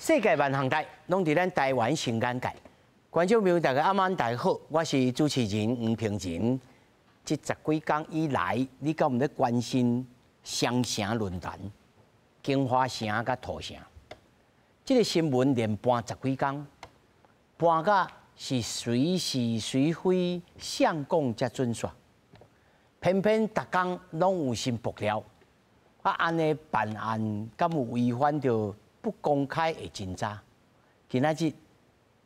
世界萬項代，攏佇咱台灣新眼界。觀眾朋友，大家暗晚大家好，我是主持人黃平仁。這十幾工以來，你敢有咧關心雙城論壇、京華城佮土城？這個新聞連播十幾工，播甲是誰是誰非，誰講才準煞。偏偏逐工攏有新爆料，啊，按呢辦案敢有違反著不公開的偵查？今仔日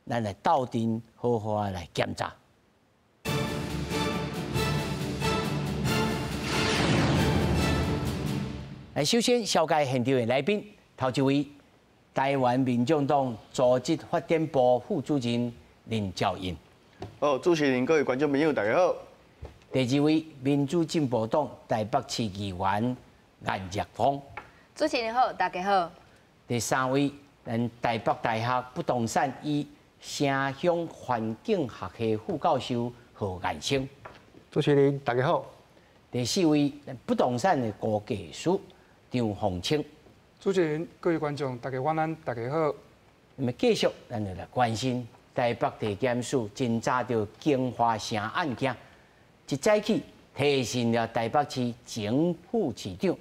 咱來鬥陣好好仔來檢查。來，首先紹介現場的來賓，頭一位，台灣民眾黨組織發展部副主任林昭胤。好，主持人各位觀眾朋友，大家好。第二位，民主進步黨台北市議員顏若芳。主持人好，大家好。第三位，咱台北大學不動產與城鄉環境學系副教授何彥昇。主持人大家好。第四位，不動產的估計師張鳳清。主持人各位觀眾大家晚安，大家好。那麼繼續，咱就來關心台北地檢署偵查著京華城案件，一早起提訊了台北市前副市長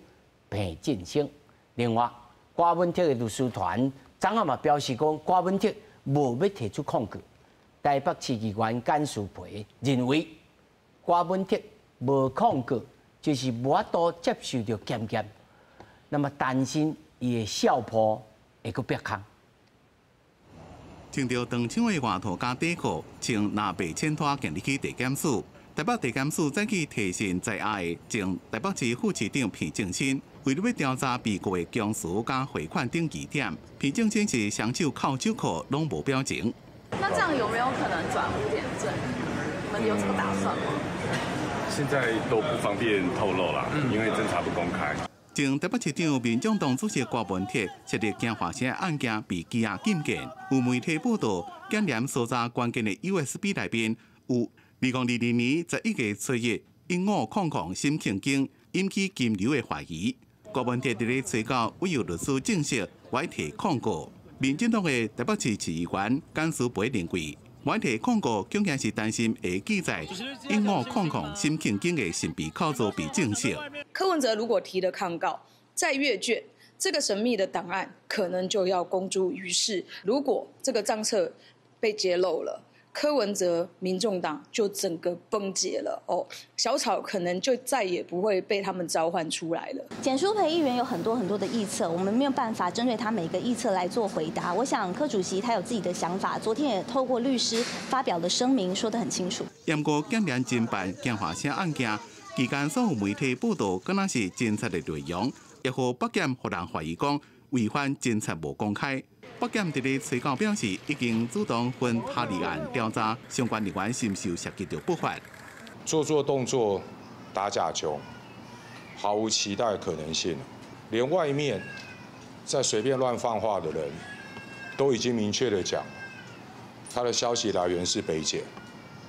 彭振聲。另外，郭文鐵的律師團昨昏嘛表示講，郭文鐵無欲提出抗告。台北市議員簡舒培認為，郭文鐵無抗告，就是無法度接受著檢驗，那麼擔心伊的笑破會閣煏空。穿著長長的外套佮短褲，穿藍白淺拖行入去地檢署。台北地檢署早起提訊在押的前台北市副市長彭正新，為了欲調查被告的供詞佮匯款等疑點，彭正新是雙手銬手銬攏無表情。那這樣有沒有可能轉污點證？你們有這個打算嗎？現在都不方便透露啦，因為偵查不公開。前台北市長民眾黨主席郭文鐵涉入京華城案件被羈押禁見，有媒體報道，檢驗搜查關鍵的 USB 內面有2022年11月初1，1500沈慶京引起金流的懷疑。郭文鐵佇咧催告，委由律師證實，欲提控告。民進黨的台北市市議員簡舒培認為，欲提控告，恐驚是擔心會記載1500沈慶京的神秘口座被證實。柯文哲如果提了抗告，再閱卷，這個神秘的檔案可能就要公諸於世。如果這個帳冊被揭露了，柯文哲、民眾黨就整個崩解了哦，小草可能就再也不會被他們召喚出來了。簡舒培議員有很多很多的臆測，我們沒有辦法針對他每個臆測來做回答。我想柯主席他有自己的想法，昨天也透過律師發表了聲明，說得很清楚。不過檢驗偵辦京華城案件期間，所有媒體報道，敢若是偵查的內容，抑予北檢予人懷疑講違反偵查無公開。北檢佇咧催告表示，已經主動分他立案調查相關人員是毋是有涉及著不法。做做動作打假球，毫無期待可能性。連外面在隨便亂放話的人都已經明確的講，他的消息來源是北檢，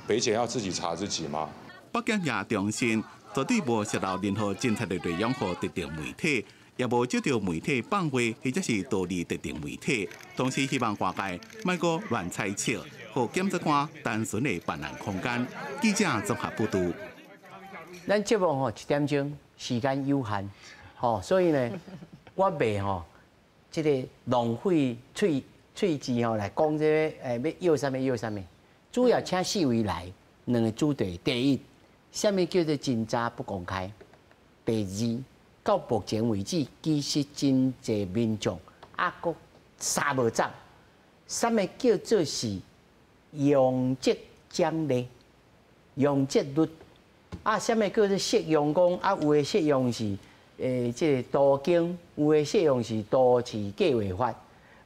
北檢要自己查自己嗎？北檢也重申，絕對無洩露任何偵查的內容予特定媒體。也無接著媒體放話，或者是道理特定媒體，同時希望外界莫閣亂猜測，予檢察官單純的辦案空間。記者綜合報導。咱節目吼一點鐘，時間有限，吼，所以呢，我袂吼，這個浪費喙喙舌吼來講這個欲要啥物要啥物，主要請四位來兩個主題：第一，啥物叫做偵查不公開；第二，到目前為止，其實真濟民眾猶閣捎無走，啥物叫做是容積獎勵、容積率？啊，啥物叫做適用講？啊，有的適用是這個都更，有的適用是都市計劃法，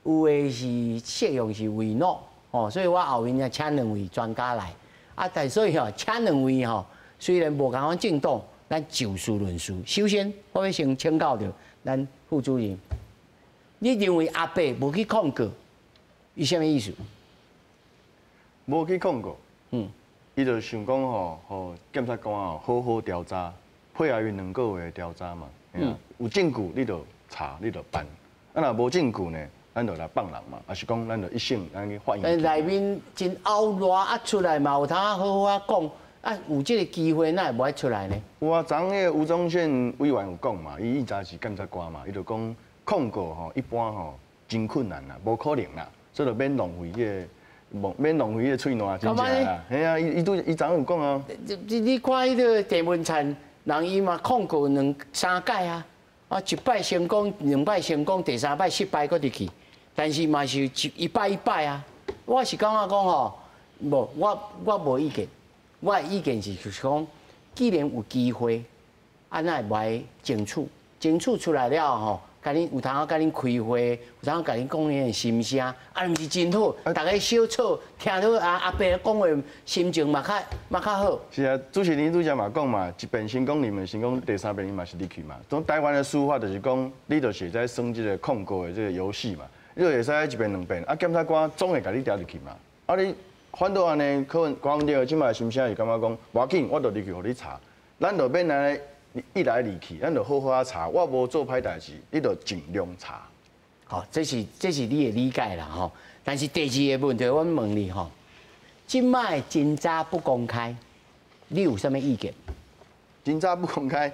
有的是適用是違諾。哦，所以我後面也請兩位專家來。啊，但所以吼，請兩位吼，雖然無仝款政黨。咱就事論事。首先，我欲先請教著咱副主任，你認為阿伯無去控告，伊啥物意思？無去控告，伊就想講吼，予檢察官吼好好調查，配合𪜶兩個月的調查嘛。有證據你就查，你就辦。啊，若無證據呢，咱就來放人嘛，抑是講咱就一審，咱去法院。內面真漚熱啊，出來嘛有通好好啊講，啊有這個機會，哪會無愛出來呢？有啊，昨昏彼個吳宗憲委員有講嘛，伊以前是檢察官嘛，伊就講控告吼，一般吼真困難啦，無可能啦，所以就免浪費彼個，免浪費彼個喙瀾真正啦。嘿啊，伊伊拄伊昨昏有講啊。你看彼個鄭文燦，人伊嘛控告兩三擺啊，啊一擺成功，兩擺成功，第三擺失敗閣入去。但是嘛是一擺一擺啊，我是感覺講吼，無我無意見，我的意見是就是講，既然有機會，啊哪會無愛爭取？爭取出來了吼，共恁有通共恁開會，有通共恁講恁的心聲，啊毋是真好，大家小吵，聽著阿阿伯講話，心情嘛較好。是啊，主持人拄才嘛講嘛，一遍成功，兩遍成功，第三遍伊嘛是入去嘛。從台灣的司法就是講，你就是在耍這個控告的這個遊戲嘛。你就會使一遍兩遍，啊，檢察官總會共你調入去嘛。啊，你反倒按呢，柯文哲這擺心聲是感覺講，無要緊，我就入去予你查，咱就免按呢一來二去，咱就好好仔查。我無做歹代誌，你就盡量查。好，這是你的理解啦吼。但是第二個問題，我問你吼，這擺偵查不公開，你有啥物意見？偵查不公開。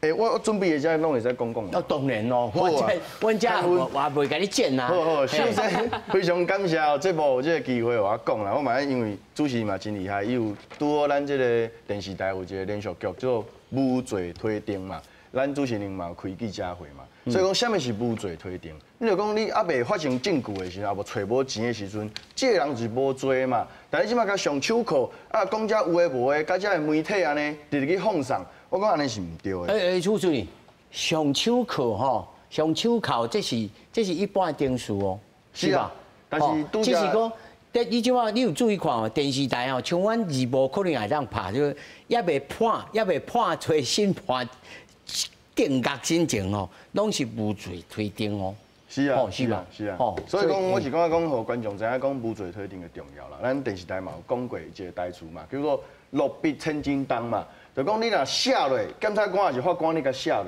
欸，我準備的遮攏會使講講。哦，當然咯，我這我袂共你剪啊。好好，首先非常感謝節目有這個機會予我講啦。我嘛因為主持人嘛真厲害，伊有拄好咱這個電視台有一個連續劇叫做《無罪推定》嘛，咱主持人嘛有開記者會嘛，所以講啥物是無罪推定？你就講你猶未發生證據的時陣，也無揣無錢的時陣，這個人就是無罪嘛。但你這擺共上手銬啊，講遮有的無的，共遮的媒體按呢，直直去放送。我講按呢是毋對的。欸，主持人，上手銬吼，上手銬，這是一般的程序哦，是吧？但是，只是講，你這擺你有注意看哦，電視台吼，像阮二部可能會當拍，就猶未判揣審判定讞進前哦，攏是無罪推定哦。是啊，是啊，是啊。所以講，我是感覺講，予觀眾知影講無罪推定的重要啦。咱電視台嘛有講過一個台詞嘛，叫做落筆千斤重嘛。就講你若寫落，檢察官抑是法官，你共寫落，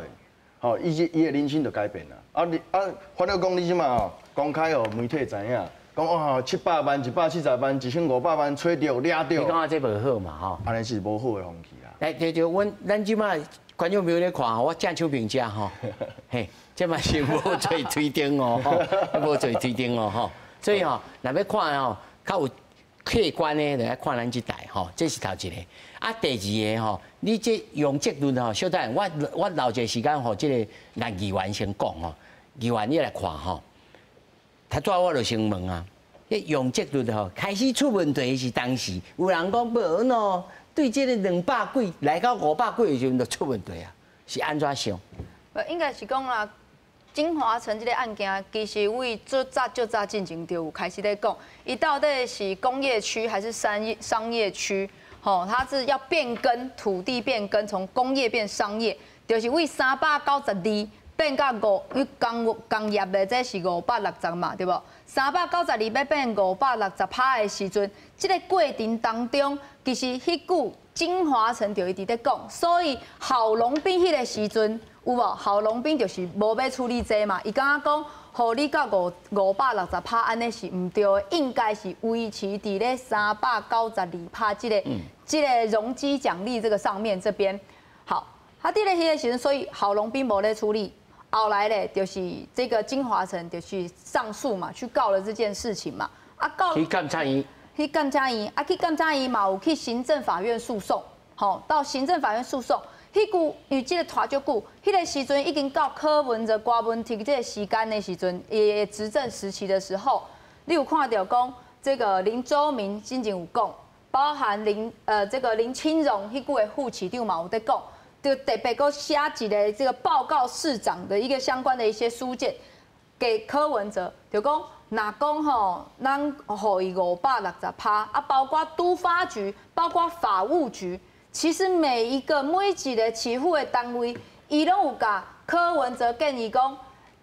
吼，伊的人生就改變啦。啊你啊，反正講你這馬吼公開予媒體知影，講哇700萬、170萬、1500萬揣著掠著。你感覺這無好嘛吼？按呢是無好的風氣啊。來，就阮這馬觀眾朋友咧看吼，我正手邊遮吼，嘿，這嘛是無罪推定哦，無罪推定哦吼。所以吼，若欲看吼，較有客觀的，就愛看咱這台吼，這是頭一個。啊，第二個吼，你這容積率吼，小等下，我留一個時間予這個顏議員先講吼，議員你來看吼。頭拄仔我就先問啊，彼容積率吼開始出問題是當時有人講無喏，對這個200幾來到500幾的時陣就出問題啊，是按怎想？應該是講啦，金華城這個案件其實為足早足早進前就有開始咧講，伊到底是工業區還是商業區？吼，它是要變更土地變更，從工業變商業，就是為392變到五，因為工業的這是560嘛，對無？392欲變560趴的時陣，這個過程當中，其實彼久金華城就一直咧講，所以郝龍斌彼個時陣有無？郝龍斌就是無欲處理這嘛，伊感覺講，予你到560趴按呢是毋對的，應該是維持佇咧392趴這個容積獎勵這個上面這邊。好，啊，佇咧彼個時陣，所以郝龍斌無咧處理。後來咧，就是這個金華城就是上訴嘛，去告了這件事情嘛。啊，告去檢察院，去檢察院，啊，去檢察院嘛有去行政法院訴訟，吼，到行政法院訴訟。彼久因為這個拖足久，彼個時陣已經到柯文哲、郭文鐵這個時間的時陣，伊執政時期的時候，你有看著講這個林周明先前有講，包含這個林清榮彼久的副市長嘛有咧講。就特別閣寫一個這個報告市長的一個相關的一些書件給柯文哲，就講若講吼，咱予伊560趴，啊，包括都發局，包括法務局，其實每一個市府的單位，伊攏有共柯文哲建議講，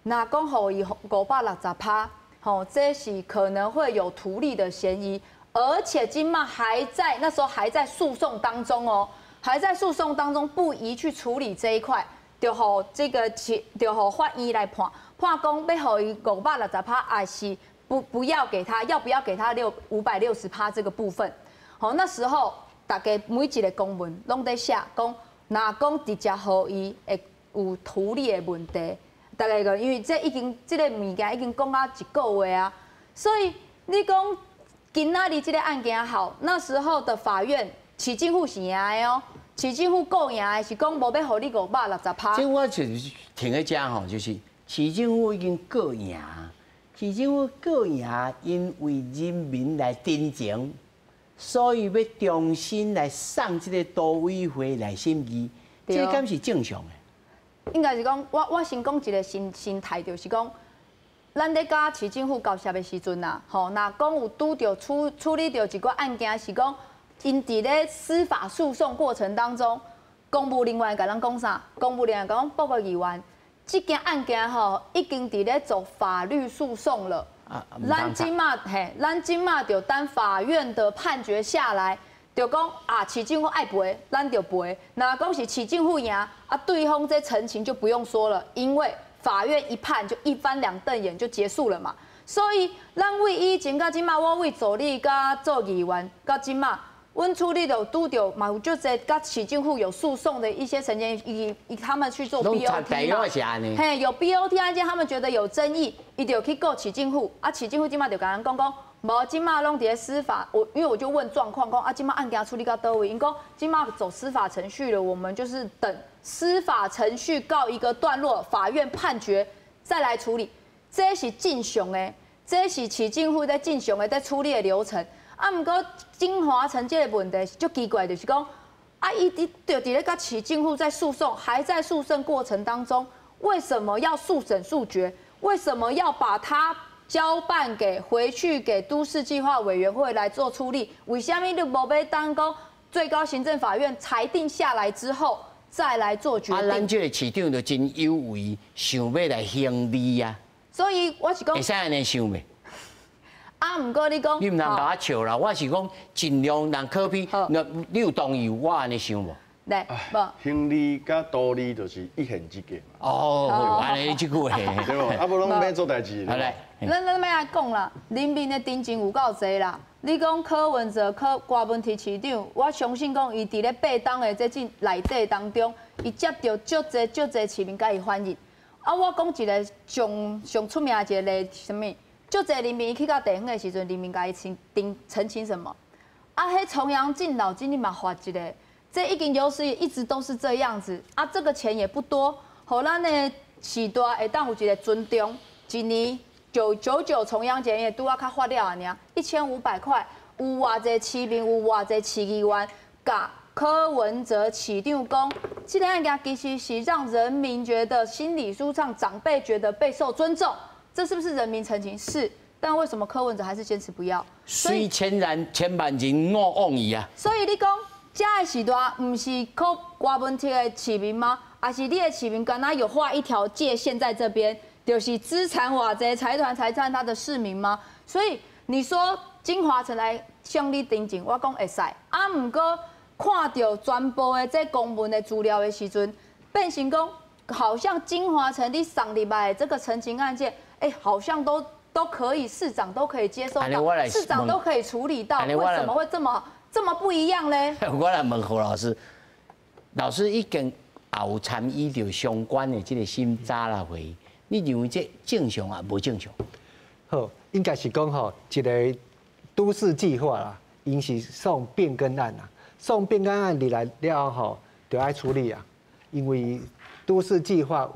若講予伊560趴，吼，這是可能會有圖利的嫌疑，而且這馬還在那時候還在訴訟當中哦。還在訴訟當中，不宜去處理這一塊，就予這個就予法院來判。判講欲予伊560%，抑是不要給他，要不要給他560%這個部分？好，那時候大家每一个公文攏佇寫講，若講直接予伊會有圖利的問題，大家講，因為這已經這个物件已經講到一個月啊，所以你講今仔日這个案件好，那時候的法院市政府是贏的哦，市政府告贏的是講無欲予你560%。這我就是停咧遮吼，就是市政府已經告贏，市政府告贏，因為人民來陳情，所以欲重新來送這个都委會來審議，這個敢是正常的？應該是講，我先講一个心態，就是講，咱咧佮市政府交涉的時陣啊，吼，若講有拄著處理著一寡案件，是講𪜶佇咧司法訴訟過程當中，公務人員共咱講啥？公務人員講報告議員，這件案件吼已經佇咧走法律訴訟了。咱這馬嘿，咱這馬就等法院的判決下來，就講啊，市政府愛賠，咱就賠。若講是市政府贏，啊，對方這陳情就不用說了，因為法院一判就一翻兩瞪眼就結束了嘛。所以，咱為以前到這馬，我為助理佮做議員到這馬，阮處理著拄著嘛有足濟佮市政府有訴訟的一些陳情，以他們去做 BOT 嘛，嘿，有 BOT 案件，他們覺得有爭議，伊就去告市政府，啊，市政府這馬就共咱講講，無這馬攏佇咧司法，我因為我就問狀況，講啊，這馬案件處理到佗位，𪜶講這馬走司法程序了，我們就是等司法程序告一個段落，法院判決再來處理，這是正常的，這是市政府在正常的在處理的流程。啊，毋過京華城這个問題足奇怪，就是講，啊，伊佇就佇咧佮市政府在訴訟，還在訴訟過程當中，為什麼要速審速決？為什麼要把它交辦給回去給都市計劃委員會來做處理？為啥物你無欲等講最高行政法院裁定下來之後再來做決定？啊，咱這个市長就真有為，想欲來興利啊。所以我是講，會使按呢想袂？啊，毋過你講，你毋通共我笑啦！我是講盡量人可比，那你有同意我按呢想無？來，無。興利佮圖利就是一線之隔嘛。哦，按呢這句話，對無？啊，無攏免做代誌。好來，咱欲來講啦，人民的陳情有夠濟啦。你講柯文哲、柯文哲市長，我相信講伊佇咧八冬的這進內底當中，伊接著足濟足濟市民共伊反映。啊，我講一个上上出名的一个例，啥物？足濟人民去到地方的時陣，人民共伊澄清什麼？啊，彼重陽敬老金你嘛發一个，這已經有史一直都是這樣子。啊，這個錢也不多，予咱的序大會當有一个尊重，一年九九九重陽節也拄仔較發了爾，1500塊，有偌濟市民，有偌濟市議員，共柯文哲市長講，這个案件其實是讓人民覺得心理舒暢，長輩覺得備受尊重。這是不是人民陳情？是，但為什麼柯文哲還是堅持不要？雖千人千萬人吾往矣啊！所以你講，這个時代毋是靠柯文哲的市民嗎？還是你的市民敢若有畫一條界線在這邊，就是資產偌濟財團財產他的市民嗎？所以你說京華城來向你陳情，我講會使。啊，毋過看著全部的這公文的資料的時陣，變成講好像京華城你送入來的這個陳情案件。欸，好像都可以，市長都可以接受到，市長都可以處理到，為什麼會這麼不一樣呢？我來問何老師，老師已經也有參與著相關的這個審查啦會，你認為這正常抑無正常？好，應該是講吼，一个都市計劃啦，𪜶是送變更案啦，送變更案入來了後就愛處理啊，因為都市計劃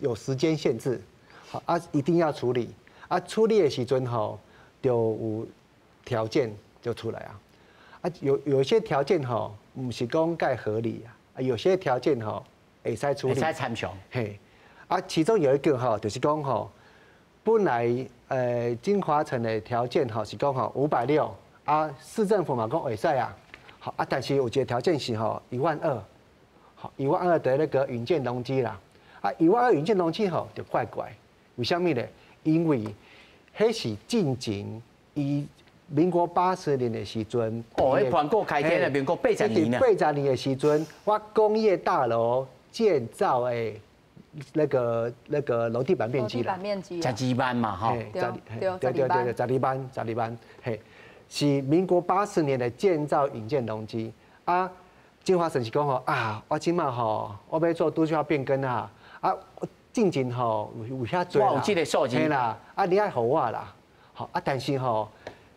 有時間限制。好啊，一定要處理啊！處理的時陣吼，就有條件就出來啊！啊，有些條件吼，毋是講蓋合理啊，有些條件吼會使處理。會使參詳。嘿，啊，其中有一個吼，就是講吼，本來京華城的條件吼是講吼560啊，市政府嘛講會使啊，好啊，但是有一個條件是吼12000，好12000的那個允建容積啦，啊12000允建容積吼就怪怪。為啥物呢？因為彼是進前伊民國80年的時陣，哦，彼盤古開天的民國80年啊。80年的時陣，我工業大樓建造的那个楼地板面积啦。地板面积。十二萬嘛，吼。對對對對，十二萬，十二萬，嘿，是民國80年的建造營建容積啊。京華城是講吼啊，我這馬吼，我欲做都市計畫變更啊，啊，進前吼有遐濟啦，我有這個數字。嘿啦，啊，你愛予我啦，吼啊，但是吼，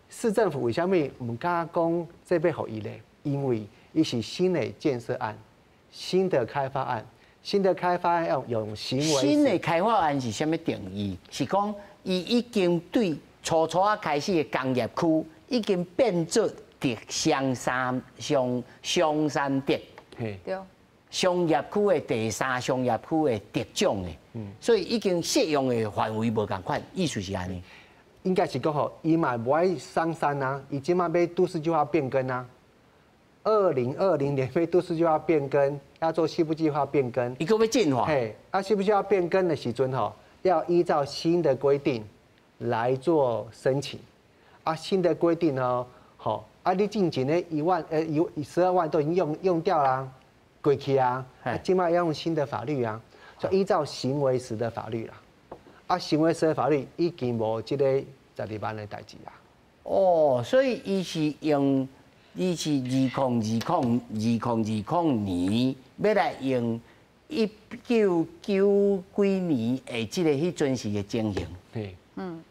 市政府為啥物毋敢講這欲予伊咧？因為伊是新的建設案、新的開發案、新的開發案要用行為。新的開發案是啥物定義？是講伊已經對初初仔開始的工業區已經變做特商三商商三特，對，商業區的第三商業區的特種的，所以已經適用的範圍無仝款，意思是按呢？應該是講吼，伊嘛無愛上山啊，伊這馬欲都市計劃變更啊。2020年欲都市計劃變更，要做西部計劃變更，伊閣欲進化。嘿，啊，西部計劃變更的時陣吼，要依照新的規定來做申請。啊，新的規定哦，吼。啊！你進前的一萬有12萬都已經用掉啦，過去啊，啊，這馬要用新的法律啊，就依照行為時的法律啦。啊，行為時的法律已經無這個十二萬的代誌啊。哦，所以伊是用，伊是2020-2020年欲來用199幾年的這個彼陣時的情形。對。嗯。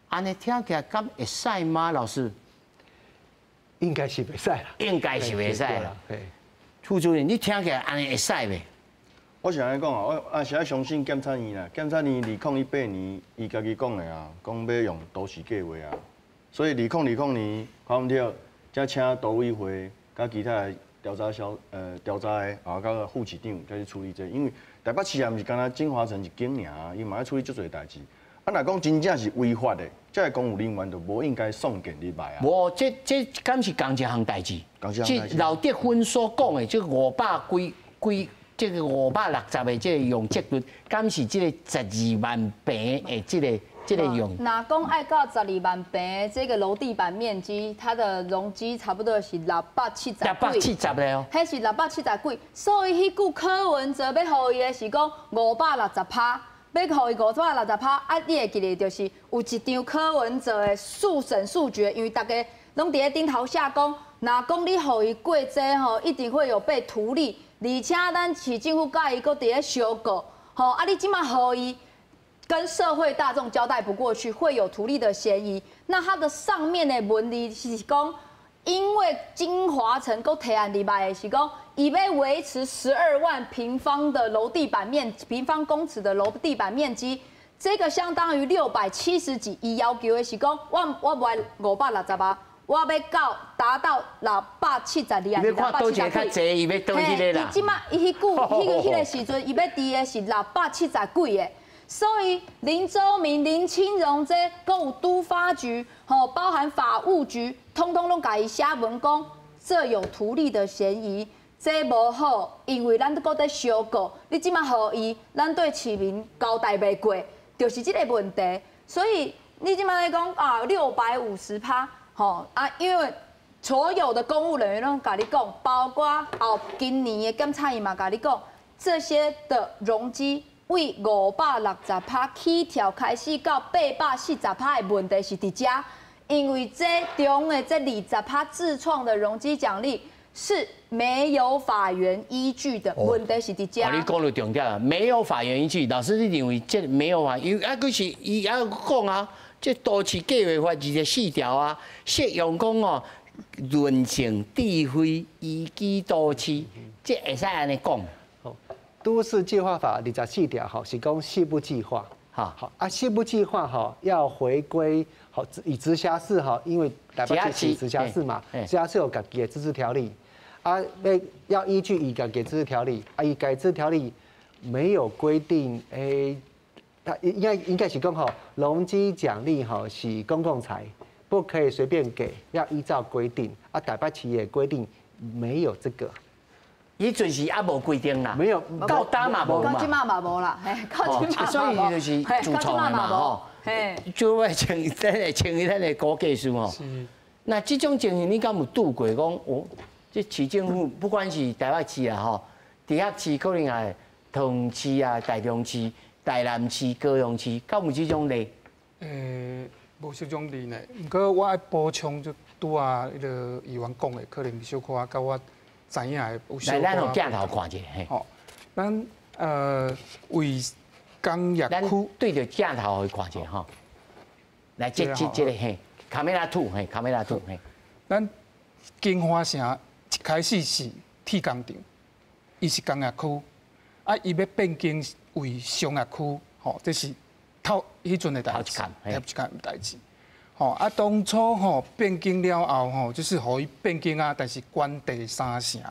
按呢聽起來敢會使嗎，老師？應該是袂使啦，應該是袂使啦。副主任，你聽起來按呢會使袂？我是按呢講啊，我也是愛相信檢察院啦。檢察院2018年，伊家己講的啊，講欲用都市計劃啊。所以2020年，看毋對，才請都委會佮其他的調查小調查的啊，佮副市長才去處理這個。因為台北市也毋是干焦京華城一間爾，伊嘛愛處理足濟代誌。啊，若講真正是違法的，這個公務人員就無應該送件入來啊。無，這敢是仝一項代誌？仝一項代誌。劉德芬所講的這500幾幾，這個560的這個容積率，敢是這個十二萬坪的這個容？若講愛到十二萬坪，這個樓地板面積，它的容積差不多是670幾。670咧哦。彼是670幾，所以彼句柯文哲欲予伊的是講560趴。欲予伊560趴，啊！你會記得就是有一張柯文哲的速審速決，因為大家攏佇咧頂頭下講，若講你予伊過這吼，一定會有被圖利，而且咱市政府佮伊閣佇咧相告，吼啊！你這馬予伊跟社會大眾交代不過去，會有圖利的嫌疑。那他的上面的文字是講，因為京華城閣提案入來的是講，伊欲維持12萬平方的樓地板面平方公尺的樓地板面積，這個相當於670幾。伊要求的是講，我無愛560啊，我欲到達到672啊，欲看佗一个較濟，伊欲佗彼个啦。伊這馬伊彼句，彼個時陣，伊欲提的是670幾个。所以林周明、林清榮這閣有都發局，吼，包含法務局，通通攏共伊寫文講，這有圖利的嫌疑。這無好，因為咱閣佇相告，你這馬予伊，咱對市民交代袂過，就是這個問題。所以你這馬咧講啊，650趴，吼啊，因為所有的公務人員攏共你講，包括後今年的檢察院嘛共你講，這些的容積為560趴起跳開始到840趴的問題是佇遮，因為這中的這20趴自創的容積獎勵是沒有法源依據的，問題是佇遮。你講到重點啊，沒有法源依據。老師，你認為這沒有法？因為啊，閣是伊猶講啊，這都市計劃法24條啊，適用講哦，潤性智慧宜居都市，這會使按呢講。都市計劃法24條吼是講細部計劃，好啊，細部計劃吼要回歸好以直轄市哈，因為台北市是直轄市嘛，直轄市有家己的自治條例，啊，要依據伊家己自治條例，啊，伊家自治條例沒有規定，它應該是講吼，容積獎勵吼是公共財，不可以隨便給，要依照規定，啊，台北市的規定沒有這個。彼陣時猶無規定啦，沒有，到今嘛無嘛，到這馬嘛無啦，到這馬所以就是自創的嘛吼。就會像咱的估計師吼。那這種情形你敢有拄過？講哦，這市政府不管是台北市啊吼，直轄市可能也桃園市啊、台中市、台南市、高雄市，敢有這種例？無這種例呢。毋過我愛補充，就拄仔彼个議員講的，可能小可佮我知影的有小來，咱予可。鏡頭看一下。嘿。吼，咱為工業區對著鏡頭予伊看一下吼。來，這個嘿，camera two 嘿，camera two 嘿。咱京華城一開始是鐵工廠，伊是工業區，啊，伊欲變更為商業區，吼，這是頭彼陣的代誌，頭一工的代誌。吼，啊，當初吼變更了後吼，就是予伊變更啊，但是關地三成，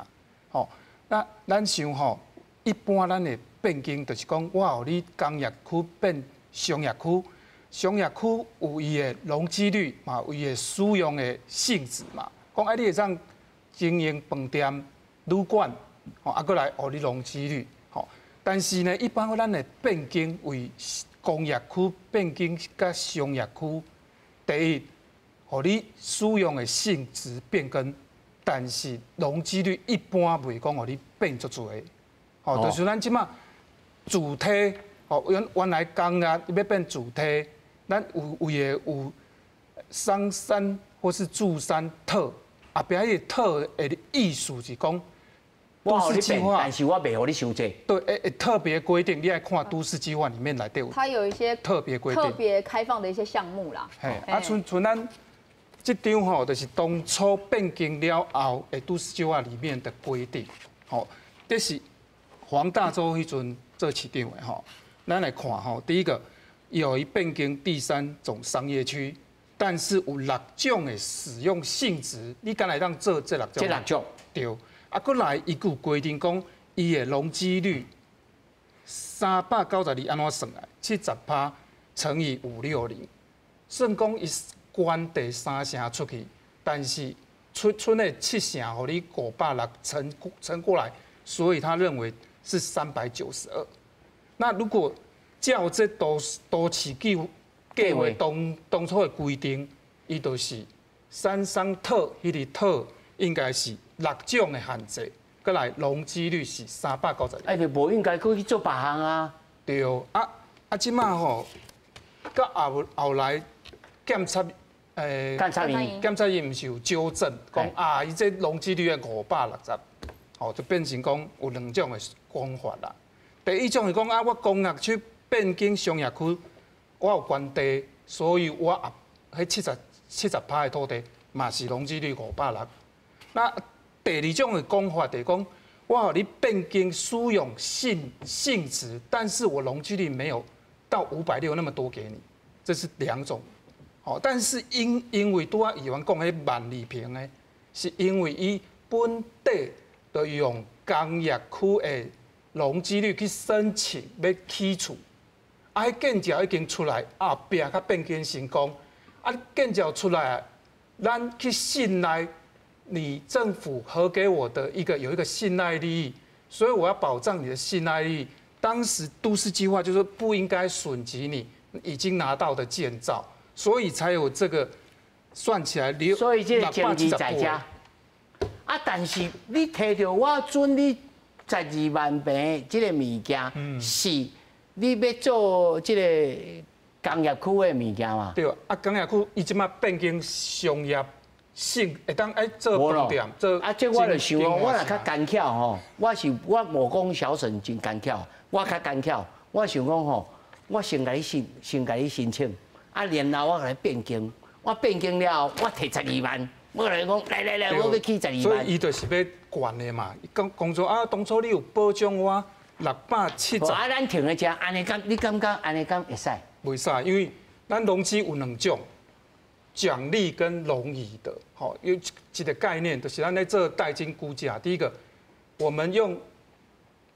吼，那咱想吼，一般咱的變更就是講，我予你工業區變商業區，商業區有伊的容積率嘛，有伊的使用的性質嘛。講啊，你會當經營飯店、旅館，吼，啊，閣來予你容積率，吼。但是呢，一般咱的變更為工業區變更佮商業區，第一，予你使用的性質變更，但是容積率一般袂講予你變足濟，吼，就是咱這馬住宅，吼，原來工業欲變住宅，咱有為的有商三或是住三特，後壁彼個特的意思是講，都市計劃，但是我袂予你傷濟。對，會特別規定，你愛看都市計劃裡面內底有。它有一些特別規定、特別開放的一些項目啦。嘿，啊，賰咱這張吼，就是當初變更了後的都市計劃裡面的規定，吼，這是黃大洲彼陣做市長的吼。咱來看吼，第一個，伊予伊變更第三種商業區，但是有六種的使用性質，你敢會當做這六種？這六種。對。啊，閣來伊閣有規定講，伊的容積率392按怎算來？70%乘以560，算講伊關地三成出去，但是出的七成，予你560乘過來，所以他認為是392。那如果照這都市計劃當初的規定，伊就是三商特彼个特應該是六種的限制，閣來容積率是392。哎，就無應該閣去做別項啊。對，啊，這馬吼，佮後來檢察檢察院毋是有糾正，講啊，伊這容積率560，吼，就變成講有兩種的講法啦。第一種是講啊，我工業區變更商業區，我有關地，所以我啊，彼70%的土地嘛是容積率560。那第二種的講法就是講，我予你變更使用性質，但是我容積率沒有到560那麼多給你，這是兩種。哦，但是因為拄仔議員講彼萬里坪的，是因為伊本地就用工業區的容積率去申請欲起厝，啊，彼建照已經出來，後壁才變更成功，啊，建照出來，咱去信賴你政府核給我的一個有一個信賴利益，所以我要保障你的信賴利益。當時都市計劃就是不應該損及你已經拿到的建造，所以才有這個算起來六。所以這個爭議在這。啊，但是你提著我准你12萬坪這個物件，是你欲做這個工業區的物件嘛？對啊，工業區伊這馬變更商業性，會當愛做飯店，做啊，這我就想講，我若較奸巧吼，我是我無講小沈真奸巧，我較奸巧，我想講吼，我先共你申請，啊，然後我共你變更，我變更了後，我提12萬，我共你講，來，我欲起12萬。所以伊就是欲懸的嘛，講說啊，當初你有保障我670。啊，咱停咧遮，按呢敢你感覺按呢敢會使？袂使，因為咱容積有兩種。獎勵跟容移的，吼，有一個概念，就是咱咧做代金估價。第一個，我們用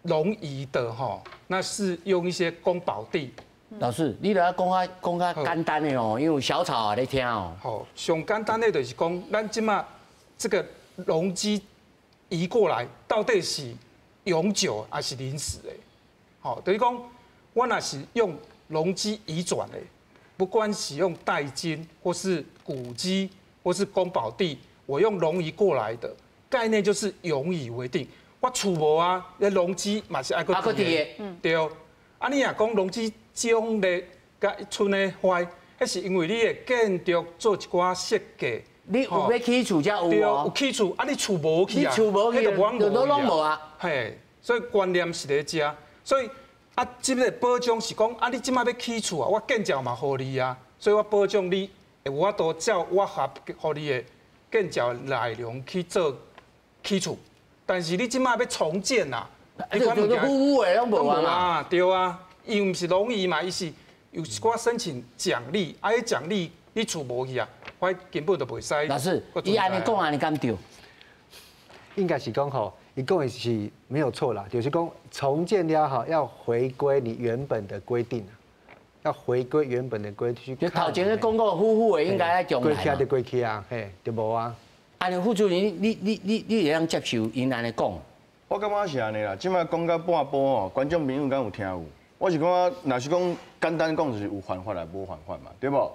容移的，吼，那是用一些公保地。老師，你著愛講較簡單的哦，因為小草也咧聽哦。好，上簡單的就是講，咱這馬這個容積移過來，到底是永久還是臨時的？吼，等於講，我若是用容積移轉的。不管使用代金或是古蹟或是公保地，我用容移過來的概念就是永以為定。我厝无啊，咧农资嘛是爱阁挃的，对。啊，你若讲农资奖励佮剩的坏，彼是因为你的建筑做一寡设计，你有欲起厝才有对，有起厝，啊，你厝无起啊，你厝无起，就都拢无啊。嘿，所以观念是咧遮，所以啊，这个保障是讲啊，你这摆欲起厝啊，我建照嘛予你啊，所以我保障你会有法度照我合予你的建照内容去做起厝，但是你这摆欲重建啊，你款物件付付的拢无啊，对啊，伊毋是容易嘛，伊是有一寡申请奖励，啊，彼奖励你厝无去啊，我根本就袂使。老师，伊按呢讲按呢敢对？应该是讲吼，伊讲的是没有错啦，就是讲重建了吼，要回归你原本的规定，要回归原本的规定。就头前咧讲过，付付的应该爱重来。过去就过去啊，嘿，就无啊。按呢副主任，你会当接受𪜶按呢讲？我感觉是按呢啦，这摆讲到半晡吼，观众朋友敢有听有？我是感觉，若是讲简单讲，就是有犯法抑无犯法嘛，对无？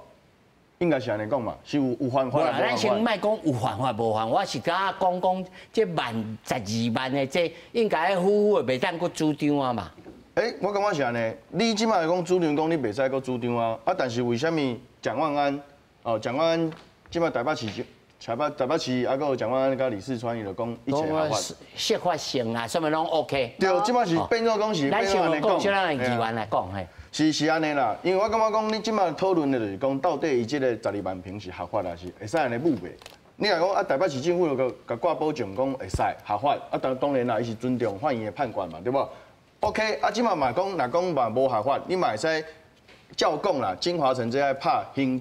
应该是按呢讲嘛，是有犯法。咱先莫讲有犯法无犯法，我是敢讲讲这万12万的这应该付付的袂当阁主张啊嘛。欸，我感觉是按呢，你这摆讲主张讲你袂使阁主张啊，啊，但是为啥物蒋万安哦，蒋万安这摆台北市台北市啊，阁有蒋万安佮李四川，伊就讲一切合法，释法性啊，啥物拢 OK。对，这摆是变做讲是咱先讲，先咱议员来讲嘿。是按呢啦，因为我感觉讲你这摆讨论的就是讲，到底伊这个12万坪是合法抑是会使按呢舞袂？你若讲啊，台北市政府就共挂保证讲会使合法，啊当然啦，伊是尊重法院的判决嘛，对无？OK，啊这摆嘛讲，若讲嘛无合法，你嘛会使照讲啦，京华城这爱拍行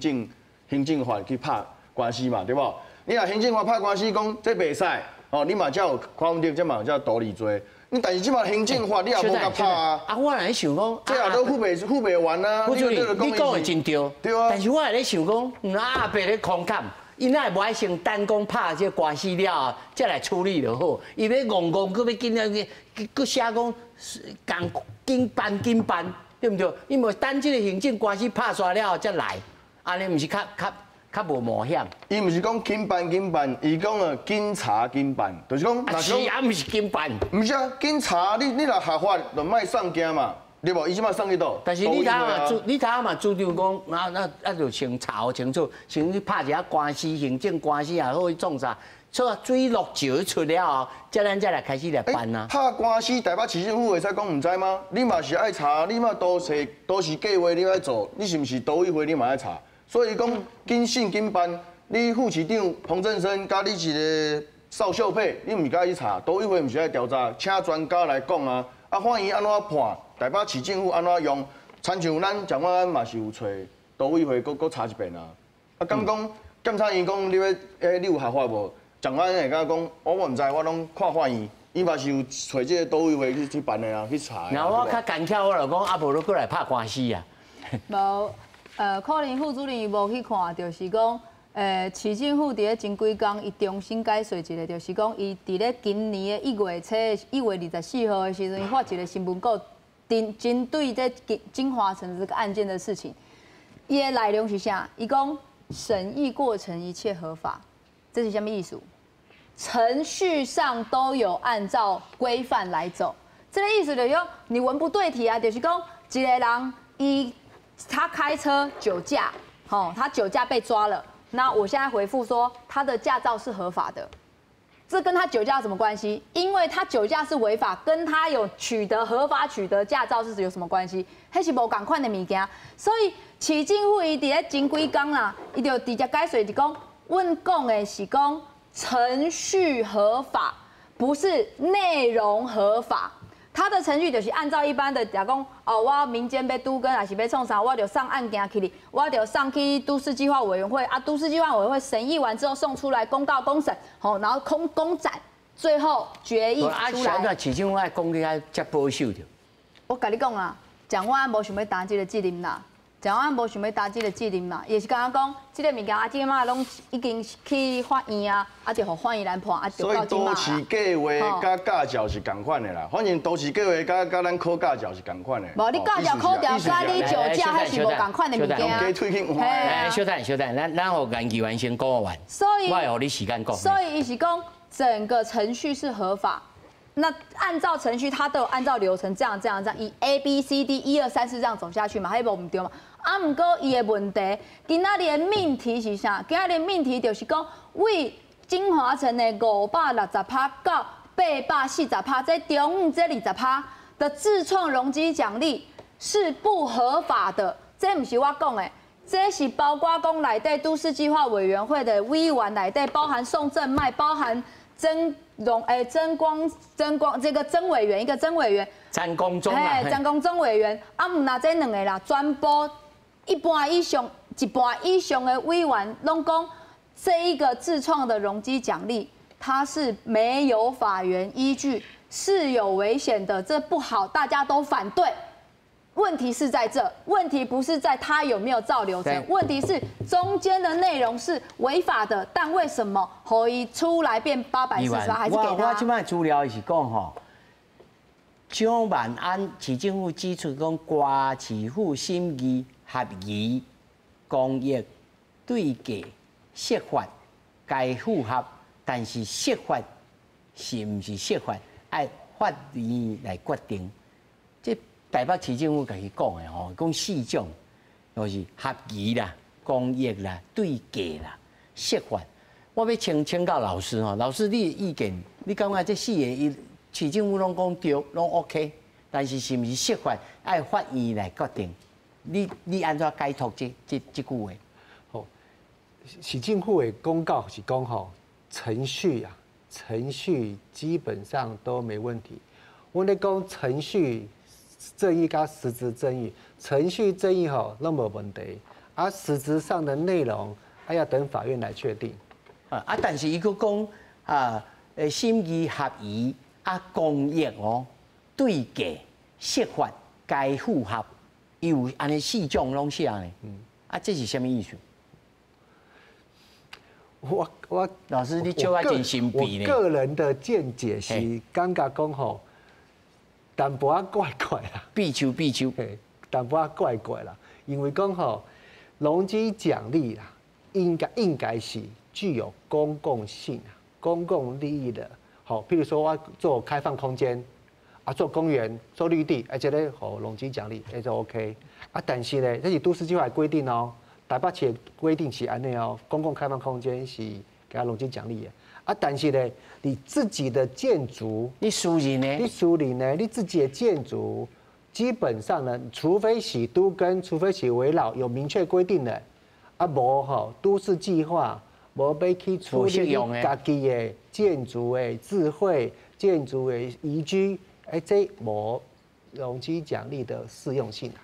政法去拍官司嘛，对无？你若行政法拍官司讲这袂使，哦，你嘛才有柯文哲，这嘛才道理济。你但是这马行政法你也无共拍啊！啊，我咧想讲，这也都付袂完啊！副主任，你讲的真对。对啊。但是我也咧想讲，阿伯咧空砍，伊哪会无爱先等讲拍这官司了后，才来处理就好。伊欲戆戆，阁欲紧啊，阁写讲，共紧办紧办，对毋对？伊无等这个行政官司拍煞了后才来，按呢毋是较无冒险。伊毋是讲紧办紧办，伊讲啊紧查紧办，就是讲。是啊，毋是紧办。毋是啊，紧查你若合法就莫送件嘛，对无？伊这摆送去佗？但是你头嘛主，你头嘛主张讲，那就先查清楚，先去拍一下官司，行政官司也好去创啥，所以水落石出了后，才咱才来开始来办啊。拍官司，台北市政府会使讲毋知吗？你嘛是爱查，你嘛都市计划你爱做，你是毋是都委会你嘛爱查？所以讲紧审紧办，你副市长彭振声佮你一个邵秀佩，你毋是佮去查，都委会毋是爱调查，请专家来讲啊。啊，法院按怎判，台北市政府按怎用，亲像咱蒋万安嘛是有揣都委会阁阁查一遍啊。啊，敢讲检察院讲你欲欸，你有合法无？蒋万安会敢讲，我毋知，我拢看法院，伊嘛是有揣这个都委会去办的啊，去查。那我较艰巧，我就讲啊，无你阁来拍官司啊。无。可能副主任伊无去看，就是讲，市政府伫咧前几工，伊重新解说一下，就是讲，伊伫咧今年的1月24号的时阵，伊发一个新闻稿，针对这京华城这个案件的事情，伊的内容是啥？伊讲审议过程一切合法，这是啥物意思？程序上都有按照规范来走，这个意思就是讲，你文不对题啊，就是讲一个人伊。他开车酒驾，吼，他酒驾被抓了。那我现在回复说，他的驾照是合法的，这跟他酒驾有什么关系？因为他酒驾是违法，跟他有取得合法取得驾照是有什么关系？彼是无仝款的物件。所以市政府伊伫咧前几工啦，伊就直接解说就讲，阮讲的是讲程序合法，不是内容合法。他的程序就是按照一般的，假讲哦，我民间欲都更，抑是欲创啥，我就送案件去哩，我就送去都市计划委员会啊，都市计划委员会审议完之后送出来公告公审，吼，然后公公展，最后决议出来。啊，市政府爱讲你爱遮保守著。我共你讲啦，蒋万安无想欲担这个责任啦。蒋万安无想欲担这个责任嘛，伊是敢若讲，这个物件啊，这马拢已经去法院啊，啊，就予法院来判，啊，就到这。所以都市计划佮驾照是仝款的啦，反正都市计划佮咱考驾照是仝款的。无，你驾照考著，佮你酒驾彼是无仝款的物件。加喙去换。欸，稍等，稍等，咱予研究员先讲完。所以，我会予你时间讲。所以，伊是讲整个程序是合法，那按照程序，他都有按照流程这样这样这样，以 A B C D 一二三四这样走下去嘛，彼無毋對嘛。啊，毋過伊的問題，今仔日的命題是啥？今仔日命題就是講，為京華城的560%到840%，這中這20%的自創容積獎勵是不合法的。這毋是我講的，這是包括講內底都市計劃委員會的委員內底，包含宋正邁，包含曾榮曾光曾光這個曾委員，一個曾委員，曾光宗啊，曾光宗委員，啊，毋若這兩個啦，全部一半以上，一半以上的委員攏講，這一個自創的容積獎勵，它是沒有法源依據，是有危險的，這不好，大家都反對。問題是在這，問題不是在他有沒有照流程，問題是中間的內容是違法的，但為什麼予伊出來變848，還是給他？我這擺資料是講吼，蔣萬安市政府指出講，歌市府審議合宜公益對價釋法該符合，但是釋法是毋是釋法，愛法院來決定。這台北市政府家己講的吼，講四種，就是合宜啦、公益啦、對價啦、釋法。我欲請教老師吼，老師你的意見，你感覺這四个伊市政府攏講對，攏 OK，但是是毋是釋法愛法院來決定？你按怎解讀這句話？好，市政府的公告是講吼，程序啊，程序基本上都沒問題。我咧講程序正義佮實質正義，程序正義吼攏無問題，啊，實質上的內容還要等法院來確定。啊，但是伊閣講啊，審議合宜啊，公益哦，對價釋法該符合，伊有按呢四種攏寫呢。啊，這是啥物意思？我老師，你笑啊真神秘呢。我個人的見解是感覺講吼，淡薄仔怪怪啦。必求必求，淡薄仔怪怪啦。因為講吼，容積獎勵啦，應該是具有公共性、公共利益的。好，譬如說我做開放空間，啊，做公園、做綠地，啊，這個予容積獎勵，這就 OK。啊，但是呢，這是都市計劃規定哦。台北市的規定是按呢哦，公共開放空間是給他容積獎勵的。啊，但是呢，你自己的建築，你私人呢？你私人呢？你自己的建築，基本上呢，除非是都更，除非是危老有明確規定的，啊，無吼都市計劃無欲去處理你家己的建築的智慧建築的宜居，欸，這無容積獎勵的適用性啊。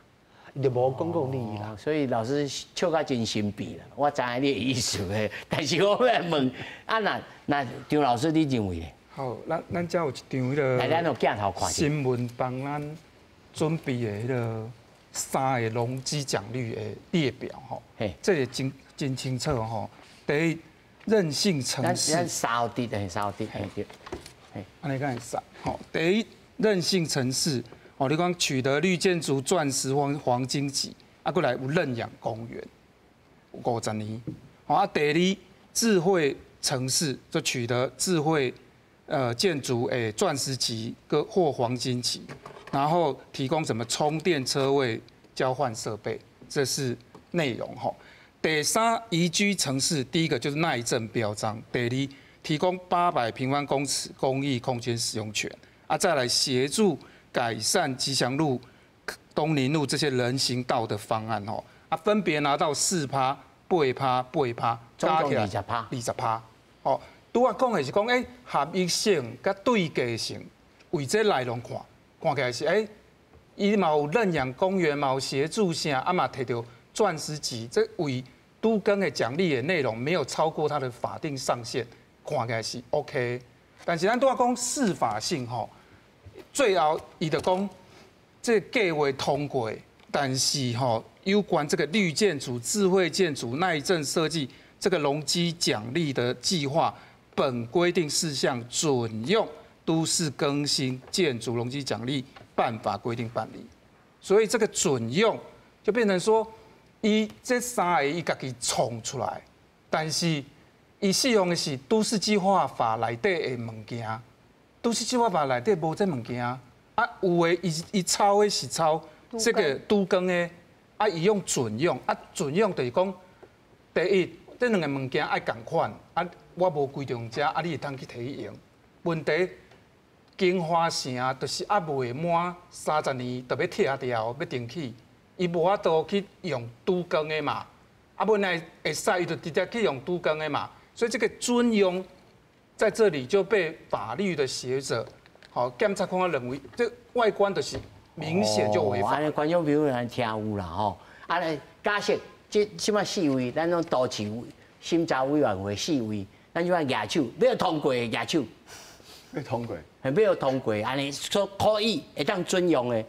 就無公共利益啦，所以老師笑甲真神秘啦。我知影你的意思的，但是我欲問啊，那張老師你認為呢？好，咱遮有一張彼个來，咱有鏡頭看。新聞幫咱準備的彼个三个容積獎勵的列表吼，這個真清楚吼。第一，韌性城市。咱三滴的，三滴，對。按呢敢會使？吼，第一，韌性城市。哦，你講取得綠建築鑽石黃黃金級，啊，閣來有認養公園，50年。啊，第二，智慧城市就取得智慧建築誒鑽石級閣或黃金級，然後提供什麼充電車位交換設備，這是內容吼。第三，宜居城市，第一個就是耐震標章，第二，提供800平方公尺公益空間使用權，啊，再來協助改善吉祥路、東寧路這些人行道的方案哦，啊，分別拿到4%、8%、8%，加起來20%，20%。哦，拄仔講的是講，合一性佮對價性，為這內容看，看起來是伊嘛有認養公園，嘛有協助啥，啊嘛提著鑽石級，這為都更的獎勵的內容沒有超過它的法定上限，看起來是 OK。但是咱拄仔講適法性吼。最後，伊就講，這個計劃通過，但是吼有關這個綠建築、智慧建築、耐震設計這個容積獎勵的計劃，本規定事項準用都市更新建築容積獎勵辦法規定辦理。所以這個準用就變成說，伊這三个伊家己創出來，但是伊適用的是都市計劃法內底的物件。都市计划法内底无这物件啊，有的伊伊抄的是抄这个都更的，啊，伊用准用，啊，准用就是讲，第一，这两个物件爱仝款，啊，我无规定遮，啊，你会当去提去用。问题，京华城就是犹未满30年，就欲拆掉，欲重起，伊无法度去用都更的嘛，啊，本来会使，伊就直接去用都更的嘛，所以这个准用。在这里就被法律的学者，好检察官认为这外观就是明显就违法。按呢观众朋友咱听有啦吼，按呢假设这这马四位，咱拢都市审查委员会四位，咱这马举手，欲通过举手，欲通过，欲通过，按呢说可以会当准用的。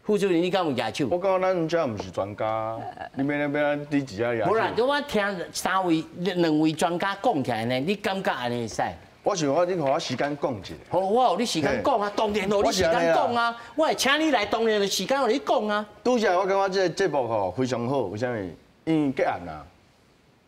副主任，你敢有举手？我感觉咱遮毋是专家，你免免你自己举手。无啦，我听三位、两位专家讲起来呢，你感觉按呢会使？我想我你予我时间讲一下。好，我予你时间讲啊，当然予你时间讲啊，我会请你来，当然就时间予你讲啊。拄才我感觉这个节目吼非常好，为啥物？因为结案啊。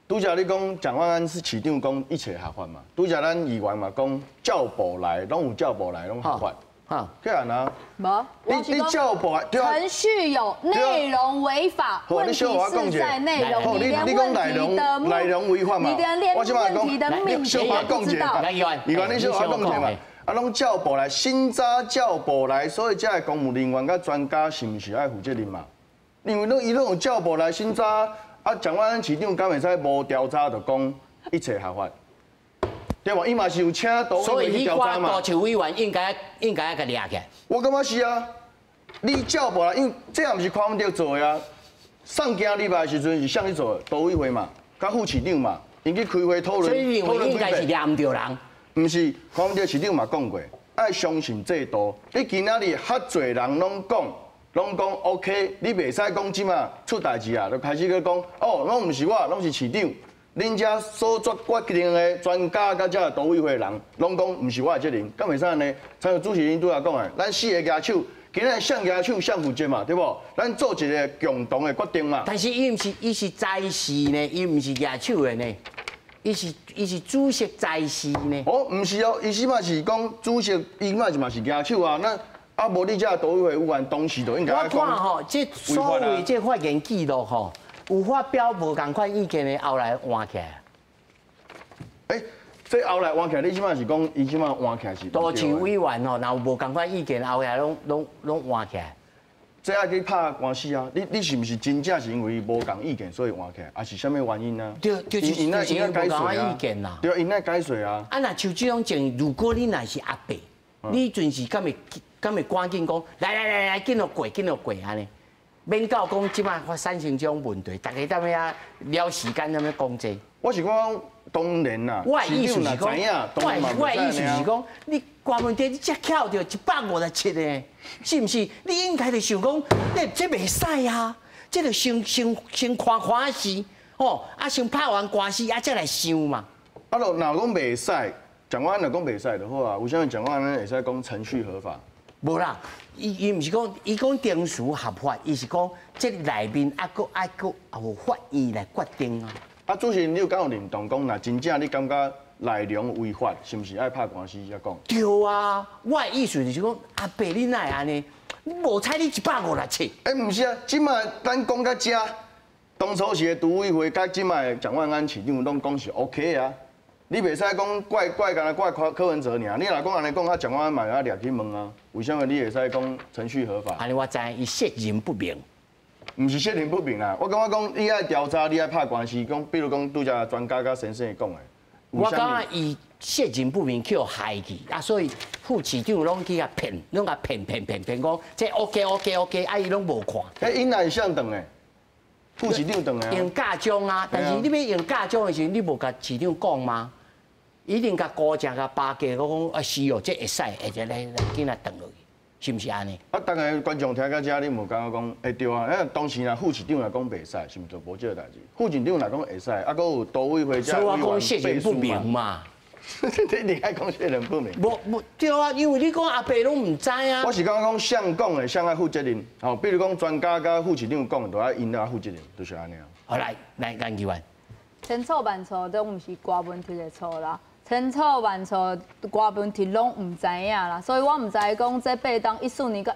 拄才你讲蒋万安是市长讲一切合法嘛？拄才咱议员嘛讲照簿来，拢有照簿来，拢合法。哈，结案啊！无，你照簿程序有内容违法，问题是在内容。你连问题的内容违法嘛？你连问题的命题都不知道。议员，你小可讲一下嘛？啊，拢照簿来，审查照簿来，所以这个公务人员佮专家是毋是爱负责任嘛？因为拢伊拢有照簿来审查，啊，蒋万安市长敢会使无调查就讲一切合法？对无？伊嘛是有请都委会去调查嘛。所以，都市委员应该应该共掠起来。我感觉是啊，你照无啦，因为这也毋是柯文哲做的啊。送行礼拜的时阵是啥去做的？都委会嘛，佮副市长嘛，𪜶去开会讨论。所以你认为应该是掠毋著人？毋是，柯文哲市长嘛讲过，爱相信制度。你今仔日较济人拢讲，拢讲 OK，你袂使讲这马出代志啊，就开始阁讲哦，拢毋是我，拢是市长。恁遮所作决定的专家佮遮都委会的人，拢讲毋是我的责任，敢袂使按呢？亲像主持人拄仔讲的，咱四个举手，今仔谁举手谁负责嘛，对无？咱做一个共同的决定嘛。但是伊毋是，伊是在事呢，伊毋是举手的呢，伊是主席在事呢。哦，毋是哦，伊起码是讲主席，伊嘛是嘛是举手啊。那啊，无你遮都委会委员当时就应该我看吼，这所谓这发言记录吼。有发表无仝款意见的，后来换起来。欸，这后来换起来，你这马是讲，伊这马换起来是？都市委员吼，若有无仝款意见，后来拢换起来。这爱去拍官司啊！你是毋是真正是因为无仝意见所以换起来，还是啥物原因啊？对，就是因无仝款意见啦。对，𪜶爱解释啊。啊，若像这种情，如果你若是阿伯，你阵时敢会敢会赶紧讲，来来来来，紧予过，紧予过按呢？免到讲这马发产生这种问题，大家踮遐了时间踮咧讲这。我是讲当然啦，我的意思是讲，我的意思是讲，你关问题你才翘著157个，是毋是？你应该就想讲，你这袂使啊，这就先先先看看势，哦，啊，先拍完官司，啊，再来想嘛。啊，若若讲袂使，蒋万安若讲袂使就好啊。为啥物蒋万安会使讲程序合法？无啦，伊伊毋是讲，伊讲程序合法，伊是讲这内面犹阁爱阁有法院来决定啊。啊，主持人，你有敢有认同讲，若真正你感觉内容违法，是毋是爱拍官司才讲？对啊，我的意思就是讲，阿伯你哪会按呢？无采你157。欸，毋是啊，这马咱讲到遮，当初时的都委会佮这马的蒋万安市长拢讲是 OK 啊。你袂使讲怪怪，干焦怪柯柯文哲尔。你若讲按呢讲，啊蒋万安嘛会掠去问啊。为啥物你会使讲程序合法？按呢我知，伊识人不明。毋是识人不明啦，我感觉讲你爱调查，你爱拍官司，讲比如讲拄才专家佮先生讲的。我感觉伊识人不明去予害去，啊，所以副市长拢去共骗，拢共骗骗骗骗讲这 OK OK OK，啊伊拢无看。欸，𪜶若是啥转的？副市长转的啊。用教章啊，但是你欲用教章的时阵，你无共市长讲吗？一定共估价共巴结，我讲啊是哦，这会使，会使来来紧来转落去，是毋是按呢？啊，逐家观众听到遮，你无感觉讲会对啊？那当时若副市长若讲袂使，是毋是就无这个代志？副市长若讲会使，啊，阁有都委会所以我讲识人不明嘛。你爱讲识人不明？无无对啊，因为你讲阿伯拢毋知啊。我是感觉讲谁讲的，谁爱负责任。吼，比如讲专家佮副市长讲的，都爱𪜶来负责任，就是按呢。好，来来，研究员。千错万错都毋是郭文铁的错啦。千错万错，外问题拢毋知影啦，所以我毋知讲这八冬14年佮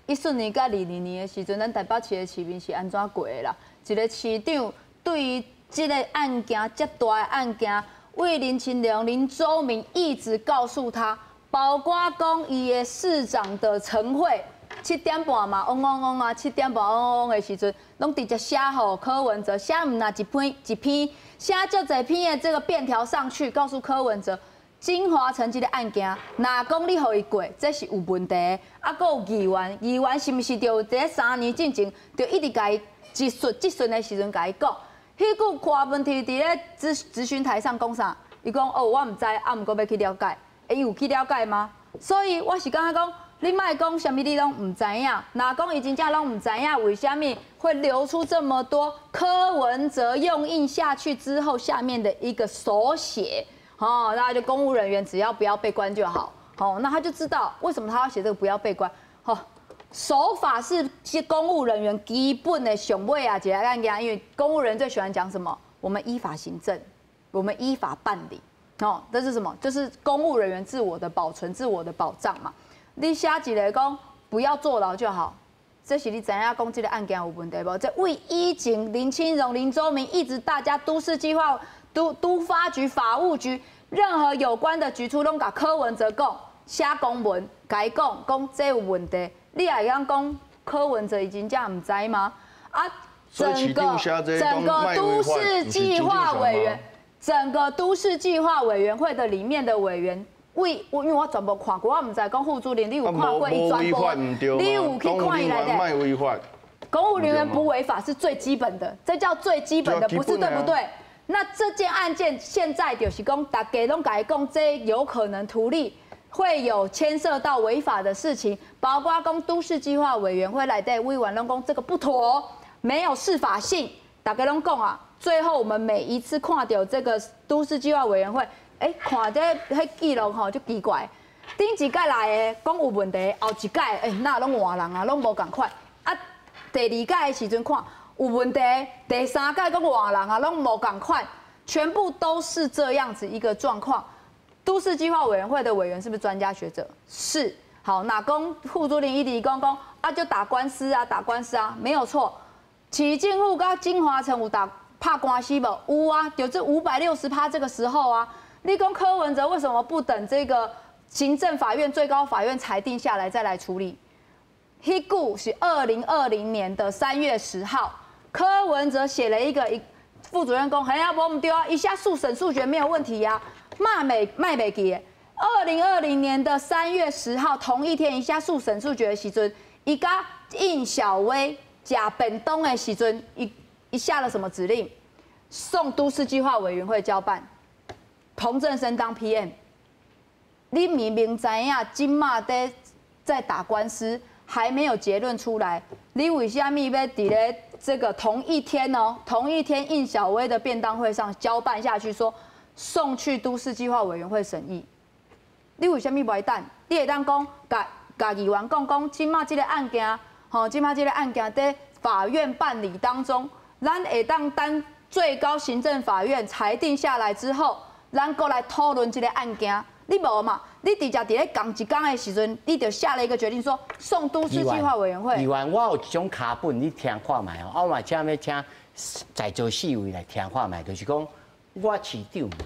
14年佮22年的时阵，咱台北市的市民是按怎过的啦？一个市长对于这个案件，遮大的案件，为林清龙、林周明一直告诉他，包括讲伊的市长的晨会7点半嘛，嗡嗡嗡啊，7点半嗡嗡嗡的时阵，拢直接写予柯文哲，写毋若一篇一篇，写足济篇的这个便条上去，告诉柯文哲，京华城这个案件，若讲你予伊过，这是有问题的。啊，阁有议员，议员是毋是就伫3年进前，就一直共伊质询质询的时阵共伊讲，彼句柯文哲伫咧质询台上讲啥？伊讲哦，我毋知，啊，毋过欲去了解。欸，伊有去了解吗？所以我是感觉讲，你莫讲啥物，你拢毋知影。若讲伊真正拢毋知影，为啥物会流出这么多柯文哲用印下去之后，下面的一个手写？哦，那就公务人员只要不要被关就好。哦，那他就知道为什么他要写这个不要被关。好，守法是公务人员基本的上尾啊，一个案件，因为公务人员最喜欢讲什么？我们依法行政，我们依法办理。哦，这是什么？就是公务人员自我的保存、自我的保障嘛。你写一个讲不要坐牢就好，这是你知影讲这个案件有问题无？这为以前林清荣、林周明一直大家都市计划、都发局、法务局任何有关的局处拢共柯文哲讲，写公文，共伊讲讲这有问题。你也会当讲柯文哲伊真正毋知吗？啊，整个都市计划委员，整个都市计划委员会的里面的委员，为我因为我全部看过，我毋知讲副主任你有看过伊全部，你有去看伊内底？公务人员不违法是最基本的，这叫最基本的，不是对不对？那这件案件现在就是讲，大家拢共伊讲，这有可能图利，会有牵涉到违法的事情，包括讲都市计划委员会内底委员拢讲这个不妥，没有适法性，大家拢讲啊。最后我们每一次看到这个都市计划委员会，哎，看这彼记录吼足奇怪，顶一届来的讲有问题，后一届哎哪拢换人啊，拢无仝款。啊，第二届的时阵看有问题，第三届阁换人啊，拢无仝款，全部都是这样子一个状况。都市计划委员会的委员是不是专家学者？是。好，若讲副主任一直讲讲啊，就打官司啊，打官司啊，没有错。市政府佮京华城有打拍官司无？有啊，就这560趴这个时候啊，你讲柯文哲为什么不等这个行政法院、最高法院裁定下来再来处理？彼久是2020年的3月10号，柯文哲写了一个一副主任讲，嘿啊，无毋对啊，伊写速审速决没有问题呀，嘛袂嘛袂记得。2020年的3月10号，同一天，伊写速审速决的时阵，伊佮应晓薇食便当的时阵，伊下了什么指令？送都市计划委员会交办，彭振声当 PM。你明明知影这马在打官司，还没有结论出来，你为啥物欲伫咧这个同一天哦？同一天应晓薇的便当会上交办下去，说送去都市计划委员会审议。你为啥物袂等？你会当讲，共共议员讲讲，这马这个案件，吼，这马这个案件伫法院办理当中，咱会当等最高行政法院裁定下来之后，咱阁来讨论这个案件。你无嘛？你直接伫咧仝一工的时阵，你就下了一个决定，说送都市计划委员会。议员，我有一种脚本，你听看觅哦。我嘛请欲请在座四位来听看觅，就是讲我市长嘛，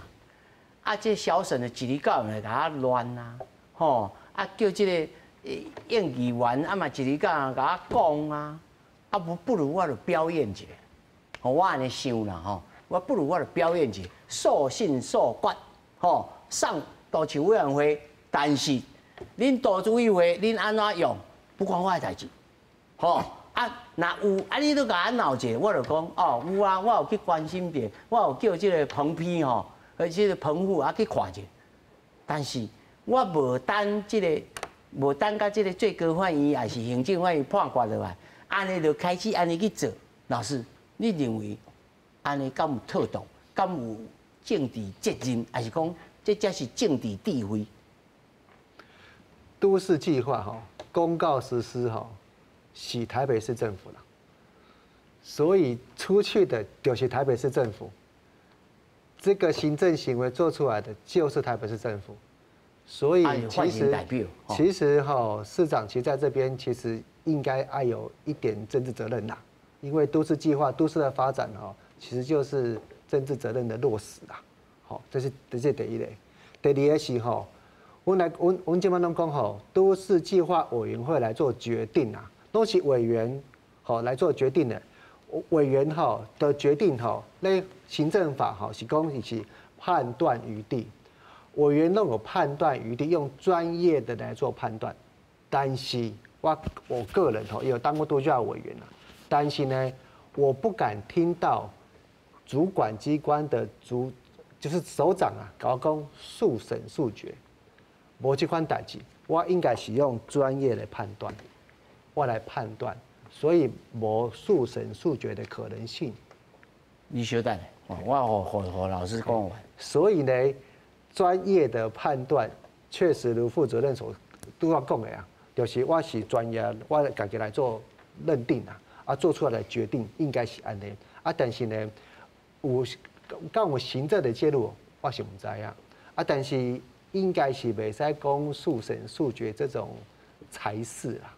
啊，这小沈的一日到晚来共我乱啊，吼，啊叫这个应议员啊嘛一日到晚共我讲啊，啊不如我就表演一下，吼，我按呢想啦吼，我不如我就表演一下，速审速决，吼，送都市委员会，但是恁都咨会恁按怎用，不关我的代志，吼啊，若有啊，你都共我闹者，我就讲哦，有啊，我有去关心者，我有叫这个彭批吼，这个彭副啊去看者，但是我无等这个，无等到这个最高法院抑是行政法院判决落来，按呢就开始按呢去做。老师，你认为按呢敢有妥当？敢有政治责任？抑是讲？这才是政治智慧。都市计划哈，公告实施哈，是台北市政府啦，所以出去的就是台北市政府。這個行政行為做出來的就是台北市政府，所以其實哈，市長其實在這邊其實應該愛有一點政治責任啦，因為都市計劃、都市的發展哈，其實就是政治責任的落實啦。好，這是第一個。第二個是吼，阮這擺攏講吼，都市計劃委員會來做決定啊，都是委員吼來做決定的。委員吼的決定吼，那行政法吼是講是判斷餘地，委員攏有判斷餘地，用專業的來做判斷。但是我個人吼也有當過都計委員啦，但是呢，我不敢聽到主管機關的就是首長啊，共我講速審速決，無這款代誌，我應該是用專業的判斷，我來判斷。所以無速審速決的可能性。你稍等，我予何老師講完。所以呢，專業的判斷確實如副主任所拄仔講的啊，就是我是專業，我家己來做認定啊，啊做出來的決定應該是按呢。啊，但是呢，有敢有行政的介入，我是毋知影。啊，但是應該是袂使講速審速決這種才是啊。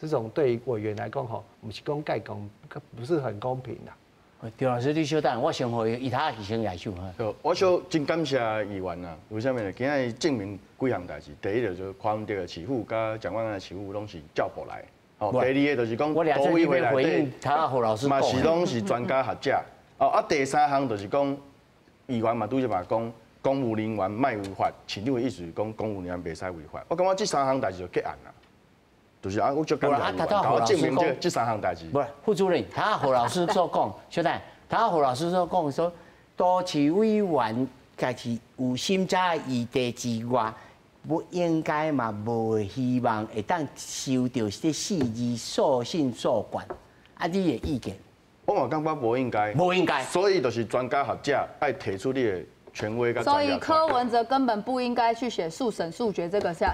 這種對委員來講吼，毋是講蓋公，不是很公平啦。張老師，你稍等，我先予伊，他先舉手。我小真感謝議員啊，為啥物呢？今仔證明幾項代誌，第一個就是柯文哲的市府佮蔣萬安的市府攏是照簿來。哦，第二個就是講，都委會內底嘛是攏是專家學者。哦，啊，第三項就是講，議員嘛拄則嘛講，公務人員莫違法，市長的意思是講公務人員袂使違法。我感覺這三項代誌就結案啦。就是啊，我就感覺，我證明這三項代誌。無，副主任，他何老師所講，稍等，他何老師所講說，都市委員家己有審查餘地之外，不應該嘛無希望會當收著這四字速審速決。啊，你的意見？我嘛感覺無應該，無應該。所以就是專家學者愛提出你的權威。所以柯文哲根本不應該去寫速審速決這個字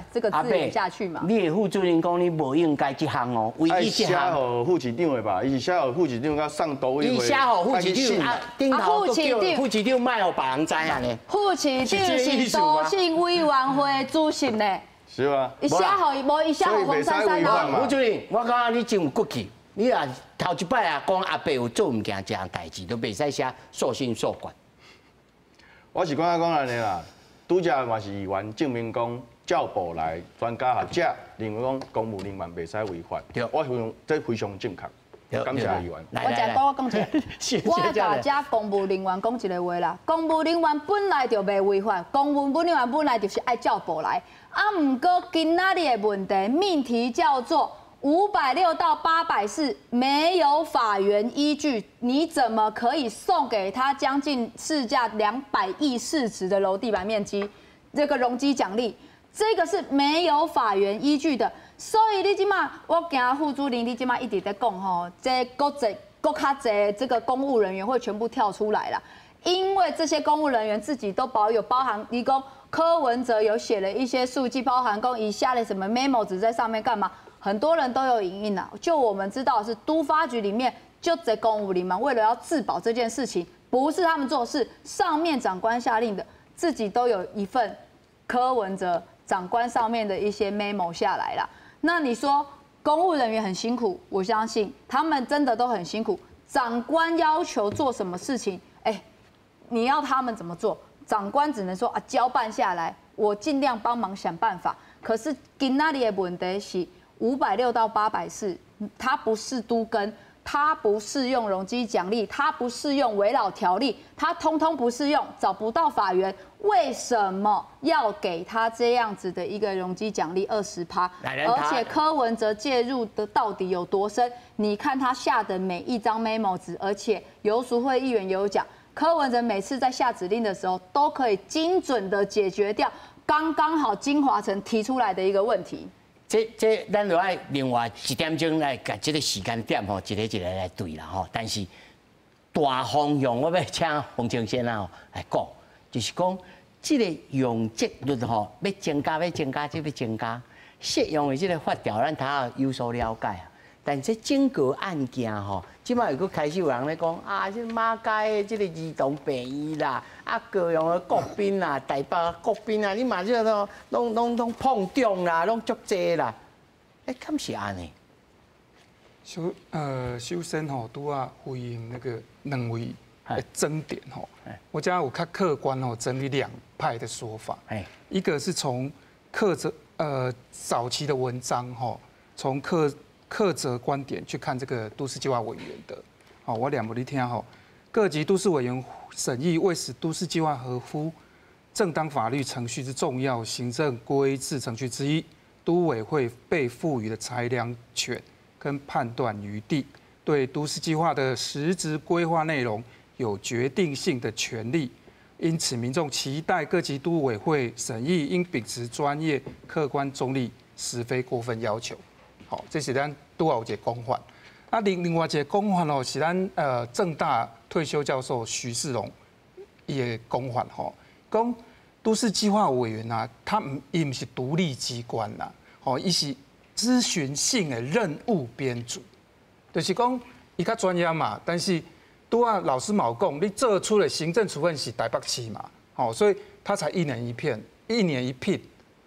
眼下去嘛。你的副主任講你無應該這項哦，唯一這項。寫予副市長的吧？伊是寫予副市長佮送都委會。伊寫予副市長啊，頂頭閣叫副市長莫予別人知影呢。副市長是都審委員會主席呢。是啊。伊寫予伊，無伊寫予黃珊珊啊。副主任，我感覺你真有骨氣。你若頭一擺啊講阿伯有做毋件這項代誌，都袂使寫速審速決。我是感覺講按呢啦，拄則嘛是議員證明講照簿來專家學者認為講公務人員袂使違法，我非常這非常正確，感謝議員。我食講我講一下，我共遮公務人員講一個話啦，公務人員本來就袂違法，公務人員本來就是愛照簿來，啊，毋過今仔日的問題命題叫做560到840沒有法源依據，你怎麼可以送給他將近市價200億市值的樓地板面積？這個容積獎勵，這個是沒有法源依據的。所以你這馬，我驚副主任，你這馬一直在講吼，這閣濟閣較濟這個公務人員會全部跳出來啦，因為這些公務人員自己都保有包含，你講柯文哲有寫了一些數據，包含講以下的什麼 memo 紙在上面幹嘛？很多人都有影印啊，就我們知道是都發局裡面就這公務人員為了要自保這件事情，不是他們做事，上面長官下令的，自己都有一份柯文哲長官上面的一些 memo 下來了。那你說公務人員很辛苦，我相信他們真的都很辛苦。長官要求做什麼事情，哎，你要他們怎麼做？長官只能說啊，交辦下來，我盡量幫忙想辦法。可是今仔日的問題是560到840，它不是都更，它不適用容積獎勵，它不適用危老條例，它通通不適用，找不到法源，為什麼要給他這樣子的一個容積獎勵20%？而且柯文哲介入的到底有多深？你看他下的每一張 memo 紙，而且游淑慧議員有講，柯文哲每次在下指令的時候，都可以精準的解決掉剛剛好京華城提出來的一個問題。這咱就愛另外一點鐘來共這個時間點吼，一個一個來對啦吼。但是大方向，我欲請洪清先生吼來講，就是講這個容積率吼，欲增加，欲增加，這欲增加，適用的這個法條，咱頭有所了解啊。但這整個案件吼，這擺又閣開始有人咧講啊，這馬偕的這個兒童病院啦，啊高雄的國賓啦，台北國賓啊，你嘛這個攏碰中啦，攏足濟啦，欸，敢是按呢？首先吼，拄仔回應那個兩位的爭點吼，我這有較客觀吼整理兩派的說法。一個是從客者早期的文章吼，從客者觀點去看這個都市計劃委員的，好，我兩部你聽吼，各級都市委員審議為使都市計劃合乎正當法律程序之重要行政規制程序之一，都委會被賦予的裁量權跟判斷餘地，對都市計劃的實質規劃內容有決定性的權力。因此，民眾期待各級都委會審議應秉持專業、客觀、中立，實非過分要求。好，這是咱拄仔有一個講法。啊，另外一個講法哦，是咱政大退休教授徐世榮伊的講法吼，講都市計劃委員啊，他毋伊毋是獨立機關啦，吼，伊是諮詢性的任務編組，就是講伊較專業嘛，但是拄仔老師嘛有講，你做出的行政處分是台北市嘛，吼，所以他才一年一聘，一年一聘，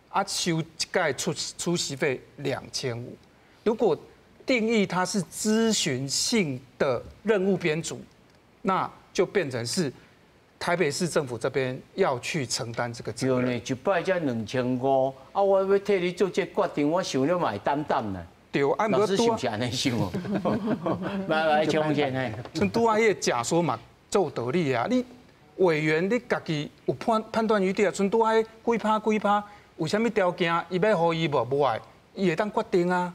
啊，收一屆出席費2500。如果定義它是諮詢性的任務編組，那就變成是台北市政府這邊要去承擔這個責任。對呢，一擺才2500，啊，我欲替你做這個決定，我想了嘛會擔擔呢。對，啊，老師是毋是按呢想？來來，邱先生，像拄仔彼個假說嘛，做道理啊。你委員你家己有判斷餘地啊，像拄仔幾趴幾趴，有啥物條件，伊欲予伊無無愛，伊會當決定啊。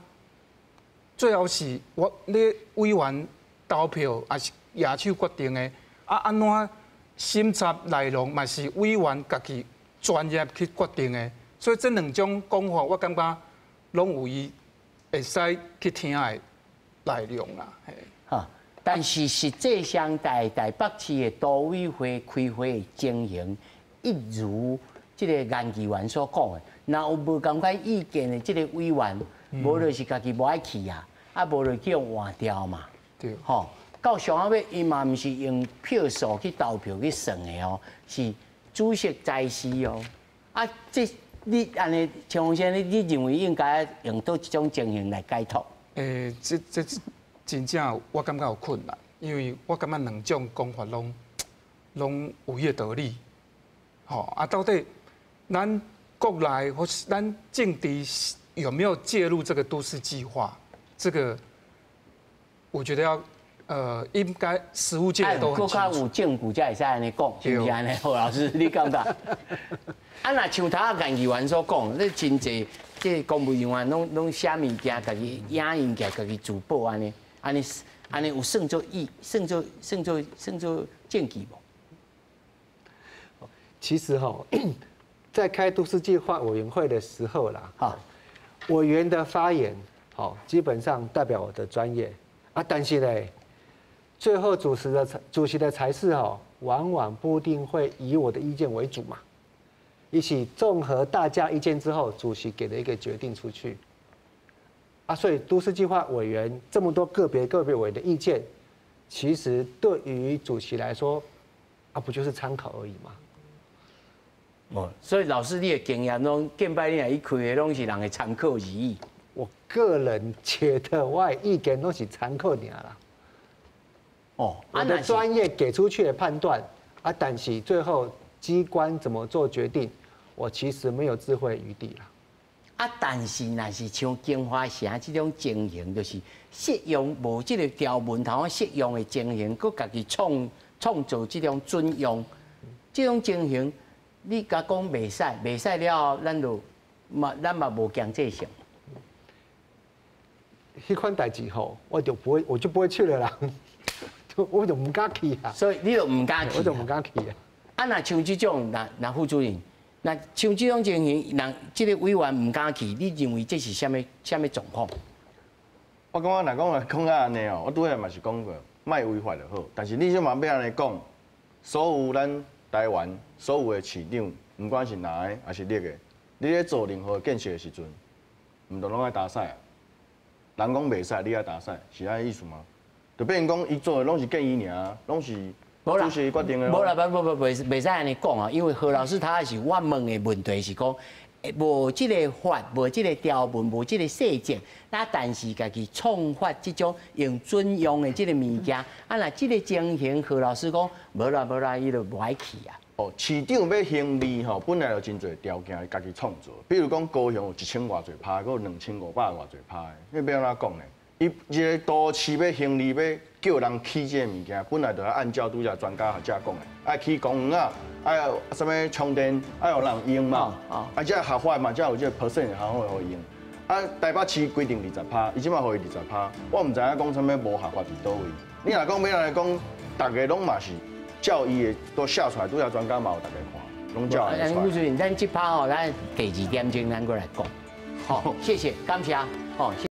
最後是我你委員投票，抑是舉手決定的？啊，按怎審查內容嘛是委員家己專業去決定的。所以這兩種講法，我感覺攏有伊會使去聽的內容啦。哈，但是實際上，台北市的都委會開會的情形，一如這個顏議員所講的，若有無仝款意見的這個委員，無就是家己無愛去啊，啊無就去予換掉嘛。對。吼，到上後尾，伊嘛毋是用票數去投票去算的哦，是主席裁示哦。啊，這你按呢，陳先生，你認為應該用佗一種情形來解脫？欸，這真正我感覺有困難，因為我感覺兩種講法攏有彼個道理。吼啊，到底咱國內或是咱政治有沒有介入這個都市計劃？這個我覺得要應該實務界都很清楚。有證據才會使按呢講，是毋是按呢？何老師，你感覺？啊，若像頭仔顏議員所講，你真濟這公務人員攏寫物件，家己影印起來，家己自保按呢，按呢按呢有算做意，算做證據無？其實哈，在開都市計劃委員會的時候啦，委員的發言，好，基本上代表我的專業啊，但是呢，最後主席的裁示哦，往往不一定會以我的意見為主嘛，一起綜合大家意見之後，主席給了一個決定出去。啊，所以都市計劃委員這麼多個別委員的意見，其實對於主席來說，啊，不就是參考而已嗎？哦，所以老師你的經驗攏，近擺你若去開會，攏是人的參考而已。我個人覺得，我的意見攏是參考爾啦。哦，我的專業給出去的判斷，啊，但是最後機關怎麼做決定，我其實沒有置喙餘地啦。啊，但是若是像京華城這種情形，就是適用無這個條文頭適用的情形，閣家己創造這種準用，這種情形，你共講袂使，袂使了後，咱嘛無強制性。彼款代誌吼，我就不會去了啦，我就毋敢去啊。所以你就毋敢去，我就毋敢去啊。啊，若像這種，若副主任，若像這種情形，人這個委員毋敢去，你認為這是啥物啥物狀況？我感覺若講來講啊按呢哦，我拄仔嘛是講過，莫違法就好。但是你這嘛欲按呢講，所有咱台灣所有的市長，毋管是藍的抑是綠的，你咧做任何建設的時陣，毋都攏愛焦屎啊？人讲袂使，你愛打使，是按呢意思嗎？就變成講伊做的攏是建議爾，攏是主席決定的。無啦，無無無，袂使按呢講啊，因為何老師他是我問的問題是講，無這个法，無這个條文，無這个細節，那但是家己創發這種用準用的這个物件，啊，若這个情形，何老師講，無啦無啦，伊就無愛去啊。哦，市長欲興利吼，本來就真濟條件，家己創造。比如講高雄有一千偌濟趴，閣有2500偌濟趴的，你欲按怎講呢？伊一个都市欲興利，欲叫人起這个物件，本來就要按照拄才專家學者講的，愛起公園啊，愛啥物充電，愛予人用嘛，啊，這合法嘛，才有這個 percent 較好予用。啊，台北市規定20趴，伊這擺予伊二十趴，我毋知影講啥物無合法佇佗位。你若講欲按呢講，逐个攏嘛是照伊的都寫出來，拄才專家嘛有逐家看，攏照按呢出來。咱這趴吼，咱第二點鐘咱閣來講。好，謝謝，感謝，好。